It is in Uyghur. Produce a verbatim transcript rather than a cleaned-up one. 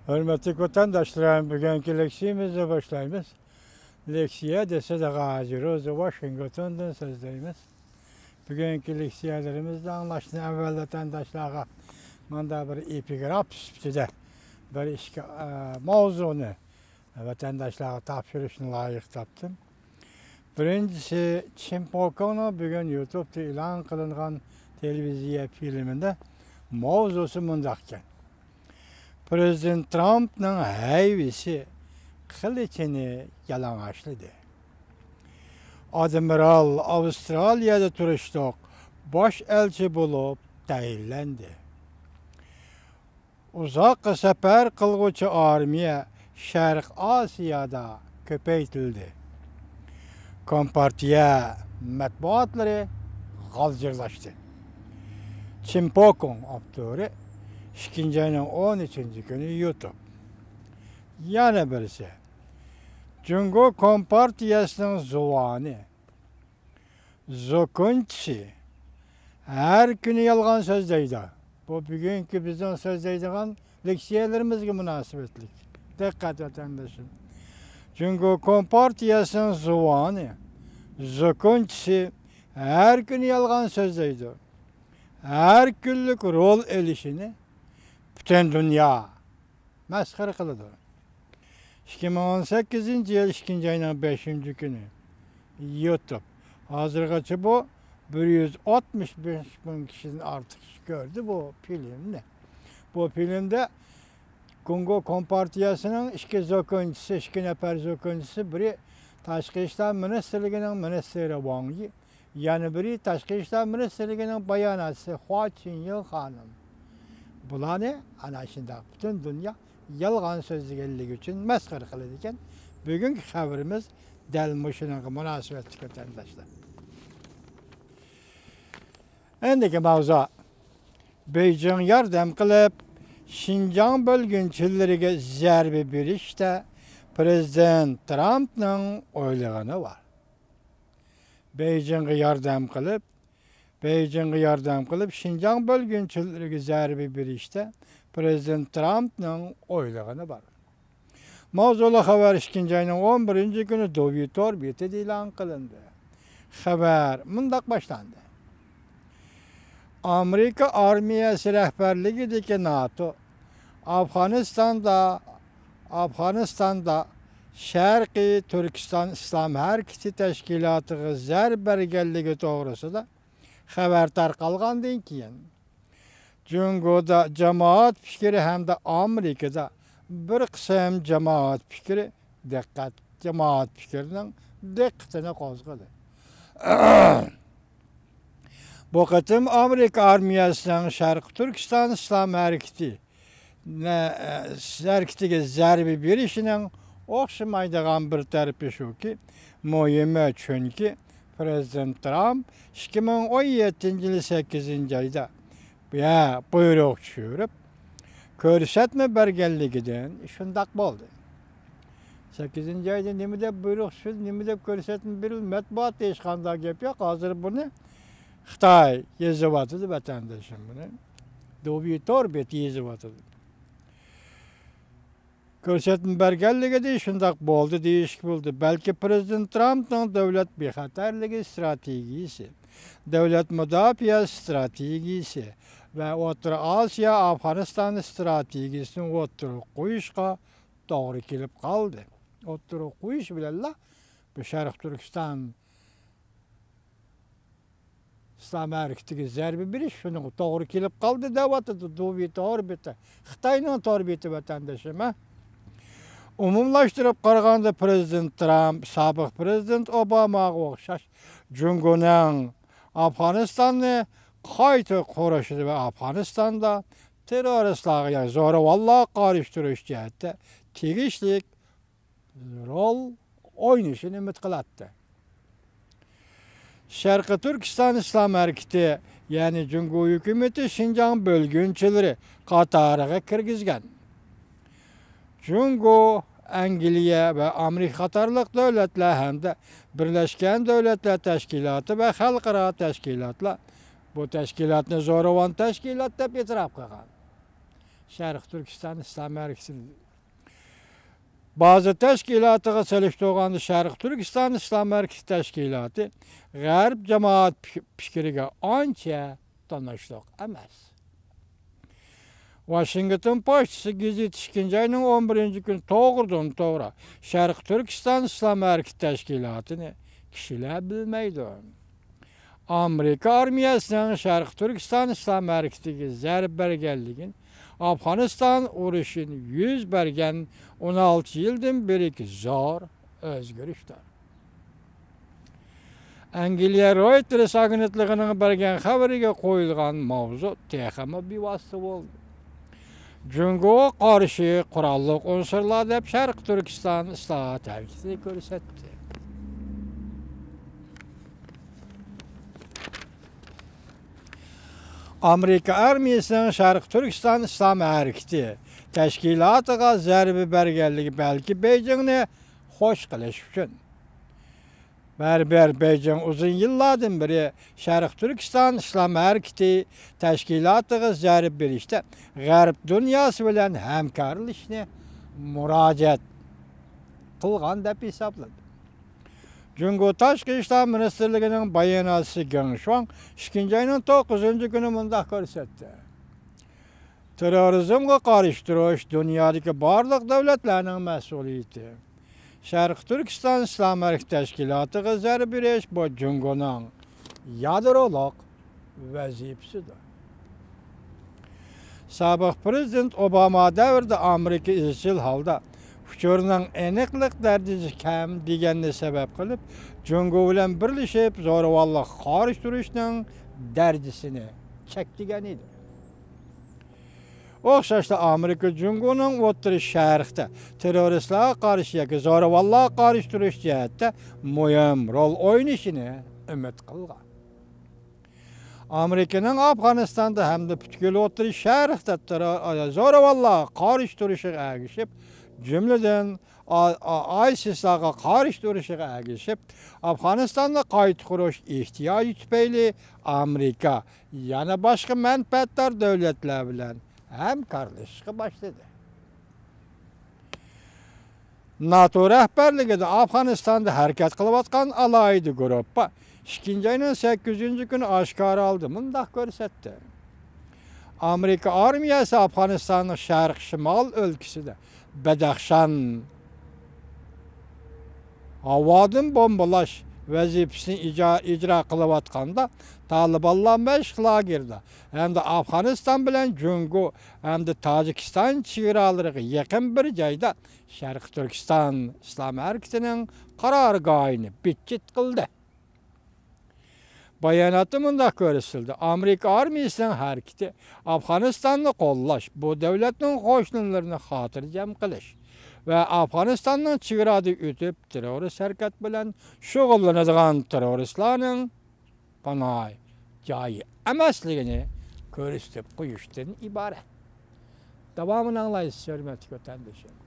ھۆرمەتلىك ۋەتەنداشلار، بۈگۈنكى لېكسىيىمىزنى باشلايمىز. لېكسىيە دېسە، ھازىر ئۆزى ۋاشىنگتوندىن سۆزلەيمىز. بۈگۈنكى لېكسىيەلىرىمىزنى ئاڭلاشتىن ئەۋۋەل ۋەتەنداشلارغا مۇندا بىر ئېپىگراف سۈپىتىدە بىر ئىككى، ئە، ماۋزۇنى ۋەتەنداشلارغا تاپشۇرۇشنى لايىق تاپتىم. بىرىنچىسى، چىن پوكوڭنىڭ بۈگۈن يۇتۇبتا ئېلان قىلىنغان تېلېۋىزىيە فىلىمىدا ماۋزۇسى مۇنداق ئىكەن: پىرېزىدېنت ترامپنىڭ ھەيۋىسى قىلىچىنى يالىڭاچلىدى. ئادمىرال ئاۋسترالىيەدە تۇرۇشلۇق باش ئەلچى بولۇپ تەيىنلەندى. ئۇزاققا سەپەر قىلغۇچى ئارمىيە شەرق ئاسىيادا كۆپەيتىلدى. كومپارتىيە مەتبۇئاتلىرى غالجىرلاشتى. چىن پوكوڭ ئاپتورى، ئىككىنچى ئاينىڭ ئون ئۈچىنچى كۈنى يۇتۇب. يەنە بىرسى، جۇڭگو كومپارتىيەسىنىڭ زۇۋانى، زوكونچىسى ھەر كۈنى يالغان سۆزلەيدۇ. بۇ بۈگۈنكى بىزنىڭ سۆزلەيدىغان لېكسىيەلىرىمىزگە مۇناسىۋەتلىك. دىققەت، ۋەتەنداشلىرىم. جۇڭگو كومپارتىيەسىنىڭ زۇۋانى، زوكونچىسى ھەر كۈنى يالغان سۆزلەيدۇ. ھەر كۈنلۈك رول ئېلىشىنى پۈتۈن دۇنيا مەسخىرە قىلىدۇ. ئىككى مىڭ ئون سەككىزىنچى يىل ئىككىنچى ئاينىڭ بەشىنچى كۈنى يۇتۇب. ھازىرغىچە بۇ بىر يۈز ئاتمىش بەش مىڭ كىشىدىن ئارتۇق كىشى كۆردى بۇ فىلىمنى. بۇ فىلىمدە جۇڭگو كومپارتىيەسىنىڭ ئىككى زوكونچىسى، ئىككى نەپەر زوكونچىسى، بىرى تاشقى ئىشلار مىنىستىرلىكىنىڭ مىنىستىرى ۋاڭ يى، يەنە بىرى تاشقى ئىشلار مىنىستىرلىكىنىڭ باياناتچىسى خۇا چىنيىڭ خانىم. بۇلارنى ئەنە شۇنداق پۈتۈن دۇنيا يالغان سۆزلىگەنلىكى ئۈچۈن مەسخىرە قىلىدىكەن. بۈگۈنكى خەۋىرىمىز دەل مۇشۇنىڭغا مۇناسىۋەتلىك، ۋەتەنداشلار. ئەندىكى ماۋزۇ، بېيجىڭ ياردەم قىلىپ، شىنجاڭ بۆلگۈنچىلىرىگە زەربە بېرىشتە پىرېزىدېنت ترامپنىڭ ئويلىغىنى بار. بېيجىڭغا ياردەم قىلىپ، بېيجىڭغا ياردەم قىلىپ، شىنجاڭ بۆلگۈنچىلىرىگە زەربە بېرىشتە پىرېزىدېنت ترامپنىڭ ئويلىغىنى بار. ماۋزۇلۇق خەۋەر ئىككىنچى ئاينىڭ ئون بىرىنچى كۈنى دوۋي تور بېتىدە ئېلان قىلىندى. خەۋەر مۇنداق باشلاندى: ئامېرىكا ئارمىيەسى رەھبەرلىكىدىكى ناتو ئافغانىستاندا، ئافغانىستاندا شەرقىي تۈركىستان ئىسلام ھەرىكىتى تەشكىلاتىغا زەربە بەرگەنلىكى توغرىسىدا خەۋەر تارقالغاندىن كېيىن، جۇڭگودا جامائەت پىكرى ھەمدە ئامېرىكىدا بىر قىسىم جامائەت پىكرى دىققەت، جامائەت پىكرىنىڭ دىققىتىنى قوزغىدى. بۇ قېتىم ئامېرىكا ئارمىيەسىنىڭ شەرقىي تۈركىستان ئىسلام ھەرىكىتى نە-، ھەرىكىتىگە زەربە بېرىشىنىڭ ئوخشىمايدىغان بىر تەرىپى شۇكى، مۇھىمى، چۈنكى پىرېزىدېنت ترامپ ئىككى مىڭ ئون يەتتىنچى يىلى سەككىزىنچى ئايدا، يا، بۇيرۇق چۈشۈرۈپ، كۆرسەتمە بەرگەنلىكىدىن شۇنداق بولدى. سەككىزىنچى ئايدا نېمە دەپ بۇيرۇق چۈشۈردى، نېمە دەپ كۆرسەتمە بېرىلدى، مەتبۇئاتتا ھېچقانداق گەپ يوق. ھازىر بۇنى خىتاي يېزىۋاتىدۇ، ۋەتەندىشىم، بۇنى دوۋي تور بېتى يېزىۋاتىدۇ. كۆرسەتمە بەرگەنلىكىدە شۇنداق بولدى دېيىشكە بولىدۇ. بەلكى پىرېزىدېنت ترامپنىڭ دۆلەت بىخەتەرلىكى ئىستراتېگىيىسى، دۆلەت مۇداپىئە ئىستراتېگىيىسى ۋە ئوتتۇرا ئاسىيا، ئافغانىستان ئىستراتېگىيىسىنى ئوتتۇرىغا قويۇشقا توغرا كېلىپ قالدى. ئوتتۇرىغا قويۇش بىلەنلا بۇ شەرقىي تۈركىستان ئىسلام ھەرىكىتىگە زەربە بېرىش شۇنىڭغا توغرا كېلىپ قالدى دەۋاتىدۇ دوۋي تور بېتى. خىتاينىڭ تور بېتى، ۋەتەندىشىم، ھە؟ ئومۇملاشتۇرۇپ قارىغاندا، پىرېزىدېنت ترامپ سابىق پىرېزىدېنت ئوباماغا ئوخشاش جۇڭگونىڭ ئافغانىستاننى قايتا قۇرۇشى ۋە ئافغانىستاندا تېررورىستلارغا، يەنى زورىۋانلارغا قارشى تۇرۇش جەھەتتە تېگىشلىك رول ئوينىشىنى ئۈمىد قىلاتتى. شەرقىي تۈركىستان ئىسلام ھەرىكىتى، يەنى جۇڭگو ھۆكۈمىتى شىنجاڭ بۆلگۈنچىلىرى قاتارىغا كىرگۈزگەن. جۇڭگو، ئەنگلىيە ۋە ئامېرىكا قاتارلىق دۆلەتلەر ھەمدە بىرلەشكەن دۆلەتلەر تەشكىلاتى ۋە خەلقئارا تەشكىلاتلار بۇ تەشكىلاتنى زورىۋان تەشكىلات دەپ ئېتىراپ قىلغان. شەرقىي تۈركىستان ئىسلام ھەرىكىتى بازا تەشكىلاتىغا سېلىشتۇرغاندا، شەرقىي تۈركىستان ئىسلام ھەرىكىتى تەشكىلاتى غەرب جامائەت پىك-، پىكرىگە ئانچە تونۇشلۇق ئەمەس. ۋاشىنگتون پوچتىسى گېزىتى ئىككىنچى ئاينىڭ ئون بىرىنچى كۈنى توغرىدىن توغرا شەرقىي تۈركىستان ئىسلام ھەرىكىتى تەشكىلاتىنى كىشىلەر بىلمەيدۇ. ئامېرىكا ئارمىيەسىنىڭ شەرقىي تۈركىستان ئىسلام ھەرىكىتىگە زەربە بەرگەنلىكىنى ئافغانىستان ئۇرۇشى يۈز بەرگەن ئون ئالتە يىلدىن بېرىكى زور ئۆزگىرىشتۇر. ئەنگلىيە رويتېرس ئاگېنتلىقىنىڭ بەرگەن خەۋىرىگە قويۇلغان ماۋزۇ تېخىمۇ بىۋاسىتە بولدى. جۇڭگوغا قارشى قوراللىق ئۇنسۇرلار دەپ شەرقىي تۈركىستان ئىسلاھات ھەرىكىتىنى كۆرسەتتى. ئامېرىكا ئارمىيەسىنىڭ شەرقىي تۈركىستان ئىسلام ھەرىكىتى تەشكىلاتىغا زەربە بەرگەنلىكى بەلكى بېيجىڭنى خوش قىلىش ئۈچۈن. بەرىبىر بېيجىڭ ئۇزۇن يىللاردىن بېرى شەرقىي تۈركىستان ئىسلام ھەرىكىتى تەشكىلاتىغا زەربە بېرىشتە غەرب دۇنياسى بىلەن ھەمكارلىشىشنى مۇراجىئەت قىلغان دەپ ھېسابلىدى. جۇڭگو تاشقى ئىشلار مىنىستىرلىكىنىڭ باياناتچىسى گېڭ شۇاڭ ئىككىنچى ئاينىڭ توققۇزىنچى كۈنى مۇنداق كۆرسەتتى: تېررورىزمغا قارشى تۇرۇش دۇنيادىكى بارلىق دۆلەتلەرنىڭ مەسئۇلىيىتى. شەرقىي تۈركىستان ئىسلام ھەرىكىتى تەشكىلاتىغا زەربە بېرىش، بۇ جۇڭگونىڭ يادرولۇق ۋەزىپىسىدۇر. سابىق پىرېزىدېنت ئوباما دەۋرىدە ئامېرىكا ئىزچىل ھالدا ئۇچۇرنىڭ ئېنىقلىق دەرىجىسى كەم دېگەننى سەۋەب قىلىپ، جۇڭگو بىلەن بىرلىشىپ زورىۋانلىققا قارشى تۇرۇشنىڭ دەرىجىسىنى چەكلىگەن ئىدى. ئوخشاشلا ئامېرىكا جۇڭگونىڭ ئوتتۇرا شەرقتە تېررورىستلارغا قارشى ياكى زورىۋانلارغا قارشى تۇرۇش جەھەتتە مۇھىم رول ئوينىشىنى ئۈمىد قىلغان. ئامېرىكىنىڭ ئافغانىستاندا ھەمدە پۈتكۈل ئوتتۇرا شەرقتە تېررور-، زورىۋانلارغا قارشى تۇرۇشىغا ئەگىشىپ، جۈملىدىن، ئا-، ئا-، ئايسىسلارغا قارشى تۇرۇشىغا ئەگىشىپ، ئافغانىستاننى قايتا قۇرۇش ئېھتىياجى تۈپەيلى ئامېرىكا يەنە باشقا مەنپەئەتدار دۆلەتلەر بىلەن ھەمكارلىشىشقا باشلىدى. ناتو رەھبەرلىكىدە ئافغانىستاندا ھەرىكەت قىلىۋاتقان ئالاھىدە گۇرۇپپا ئىككىنچى ئاينىڭ سەككىزىنچى كۈنى ئاشكارا ھالدا مۇنداق كۆرسەتتى: ئامېرىكا ئارمىيەسى ئافغانىستاننىڭ شەرقىي شىمال ئۆلكىسىدە بەدەخشان ھاۋادىن بومبىلاش ۋەزىپىسىنى ئىجا-، ئىجرا قىلىۋاتقاندا، تالىبانلار مەشىق لاگېرىدا ھەمدە ئافغانىستان بىلەن جۇڭگو ھەمدە تاجىكىستان چېگرالىرىغا يېقىن بىر جايدا شەرقىي تۈركىستان ئىسلام ھەرىكىتىنىڭ قارارگاھىنى بىتچىت قىلدى. باياناتتا مۇنداق كۆرسىتىلدى: ئامېرىكا ئارمىيەسىنىڭ ھەرىكىتى ئافغانىستاننى قوللاش، بۇ دۆلەتنىڭ قوشنىلىرىنى خاتىرجەم قىلىش ۋە ئافغانىستاننىڭ چېگرادىن ئۆتۈپ تېررورىست ھەرىكەت بىلەن شۇغۇللىنىدىغان تېررورىستلارنىڭ پاناھ جايى ئەمەسلىكىنى كۆرسىتىپ قويۇشتىن ئىبارەت. داۋامىنى ئاڭلايسىز، ھۆرمەتلىك ۋەتەندىشىم.